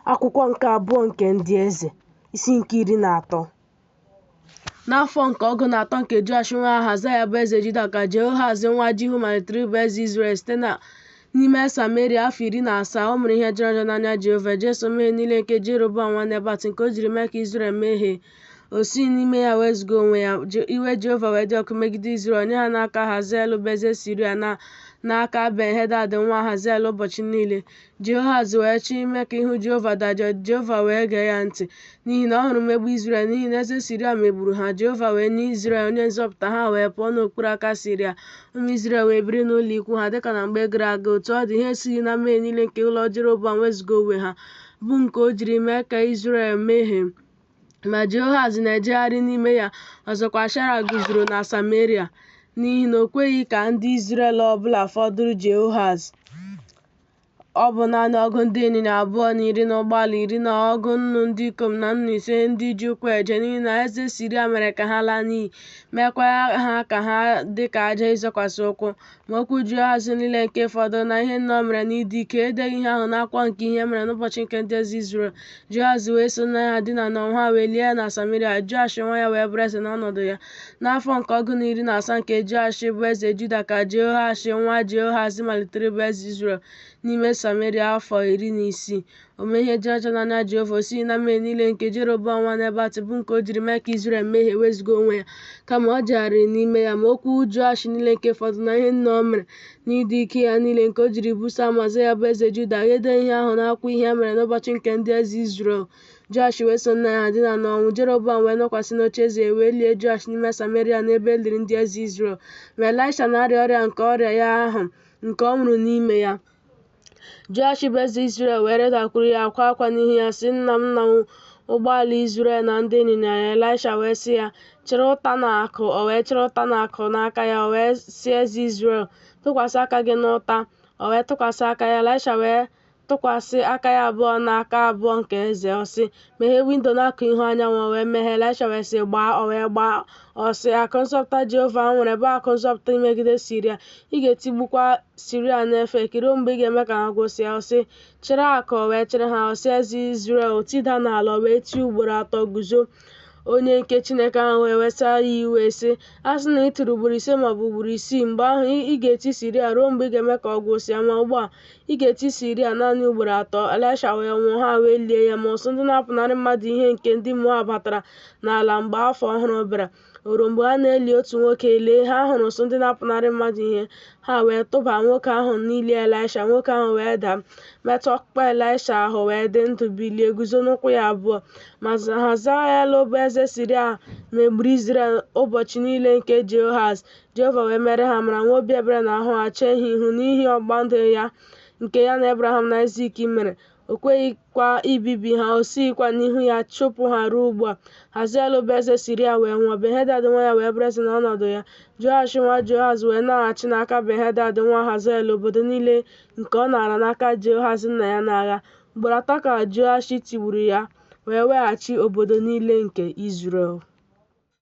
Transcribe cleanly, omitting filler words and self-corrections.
Akwụkwọ nke abụọ nke Ndị Eze, isi nke 13. N'afọ nke 13 nke Joash nwa Ahazaya bụ eze Juda ka Jehoahaz nwa Jihu malitere ịbụ eze Izrel site n'ime Sameria afọ 17. O mere ihe jọrọ njọ n'anya Jehova, jeso mmehie niile nke Jeroboam nwa Nebat nke o jiri mee ka Izrel mehie. O sighị n'ime ya wezụga onwe ya. Iwe Jehova wee dị ọkụ megide Izrel, o nye ha n'aka Hazael bụ eze Siria na n'aka Ben-hedad nwa Hazael ụbọchị niile. Jehoahaz wee chọọ ime ka ihu Jehova dajụọ, Jehova wee gee ya ntị, n'ihi na ọ hụrụ mmegbu Izrel, n'ihi na eze Siria megburu ha. Jehova wee nye Izrel onye nzọpụta, ha wee pụọ n'okpuru aka Siria. Ụmụ Izrel wee biri n'ụlọ ikwu ha dịka na mgbe gara aga. Otu ọ dị, ha esighị na mmehie niile nke ụlọ Jeroboam wezụga onwe ha, bụ nke o jiri mee ka Izrel mehie. Ma Jehoahaz na-ejegharị n'ime ya. Ọzọkwa, Ashera guzoro na Sameria, n'ihi na o kweghị ka ndị Izrel ọ bụla fọdụrụ Jehoahaz. Ọ bụ naanị ọgụ ndị ịnyịnya abụọ na iri na ụgbọala iri na ọgụ nnu ndị ikom na 500 ndị ji ụkwụ eje, n'ihi na eze Siria mere ka ha laa n'iyi, meekwa ha ka ha dị ka aja ịzọkwasị ụkwụ. Ma okwu Jehoahaz niile nke fọdụrụ na ihe niile o mere n'ịdị ike, edeghị ihe ahụ n'akwụkwọ nke ihe mere n'ụbọchị nke ndị eze Izrel. Jehoahaz wee so nna ya ha dina n'ọnwụ, ha wee lie ya na Sameria. Joash nwa ya wee bụrụ eze n'ọnọdụ ya. N'afọ nke 17 nke Joash bụ eze Juda ka Jehoash nwa Jehoahaz malitere ịbụ eze Izrel n'ime Sameria afọ 16. O mee ihe jọrọ njọ n'anya Jehova, o sighị na mmehie niile nke Jeroboam nwa Nebat bụ nke o jiri mee ka Izrel mehie wezụga onwe ya, kama o jegharịrị n'ime ya. Ma okwu Joash niile nke fọdụrụ na ihe niile o mere n'ịdị ike ya niile nke o jiri buso Amazaya bụ eze Juda agha, edeghị ihe ahụ n'akwụkwọ ihe mere n'ụbọchị nke ndị eze Izrel. Joash wee so nna ya ha dina n'ọnwụ, Jeroboam wee nọkwasị n'ocheeze ya, wee lie Joash n'ime Sameria n'ebe e liri ndị eze Izrel. Ma Elisha na-arịa ọrịa nke ọrịa ya ahụ nke ọ nwụrụ n'ime ya. Joash bụ eze Izrel wee rịdakwuru ya, kwaa akwa n'ihu ya, sị, Nna m, nna m, ụgbọala Izrel na ndị ịnyịnya ya! Elisha wee sị ya, Chịrị ụta na akụ. O wee chịrị ụta na akụ n'aka ya. O wee sị eze Izrel, Tụkwasị aka gị n'ụta. O wee tụkwasị aka ya. Elisha wee tụkwasị aka ya abụọ n'aka abụọ nke eze. Ọ sị, Meghee windo n'akụkụ ihu anyanwụ. O wee meghee. Elisha wee sị, Gbaa. O wee gbaa. Ọ sị, Akụ nzọpụta Jehova nwere bụ akụ nzọpụta imegide Siria. Ị ga-etigbukwa Siria n'Efek ruo mgbe ị ga-eme ka ha gwụsịa. Ọ sị, Chịrị akụ. O wee chịrị ha. Ọ sị eze Izrel, Tida n'ala. O wee tie ugboro atọ, guzo. Onye nke Chineke ahụ wee wesa ya iwe, sị, A sị na ị tiri ugboro ise ma ọ bụ ugboro isii, mgbe ahụ ị ga-eti Siria ruo mgbe ị ga-eme ka ọ gwụsịa, ma ugbu a, ị ga-eti Siria naanị ugboro atọ. Elisha wee nwụọ, ha wee lie ya. Ma ụsụụ ndị na-apụnarị mmadụ ihe nke ndị Moab batara n'ala mgbe afọ ọhụrụ bịara. O ruo mgbe ha na-eli otu nwoke, lee, ha hụrụ ụsụụ ndị na-apụnarị mmadụ ihe. Ha wee tụba nwoke ahụ n'ili Elisha. Nwoke ahụ wee daa, metụ ọkpụkpụ Elisha ahụ, wee dị ndụ bilie guzo n'ụkwụ ya abụọ. Ma Hazael bụ eze Siria megburu Izrel ụbọchị niile nke Jehoahaz. Jehova wee mere ha amara, nwee obi ebere n'ahụ ha, chee ha ihu n'ihi ọgbụgba ndụ ya nke ya na Ebraham na Aịzik mere. O kweghịkwa ibibi ha, o sighịkwa n'ihu ya chụpụ ha ruo ugbu a. Hazael bụ eze Siria wee nwụọ, Ben-hedad nwa ya wee bụrụ eze n'ọnọdụ ya. Joash nwa Jehoahaz wee naghachi n'aka Ben-hedad nwa Hazael obodo niile nke ọ naara n'aka Jehoahaz nna ya n'agha. Ugboro atọ ka Joash tigburu ya wee weghachi obodo niile nke Izrel.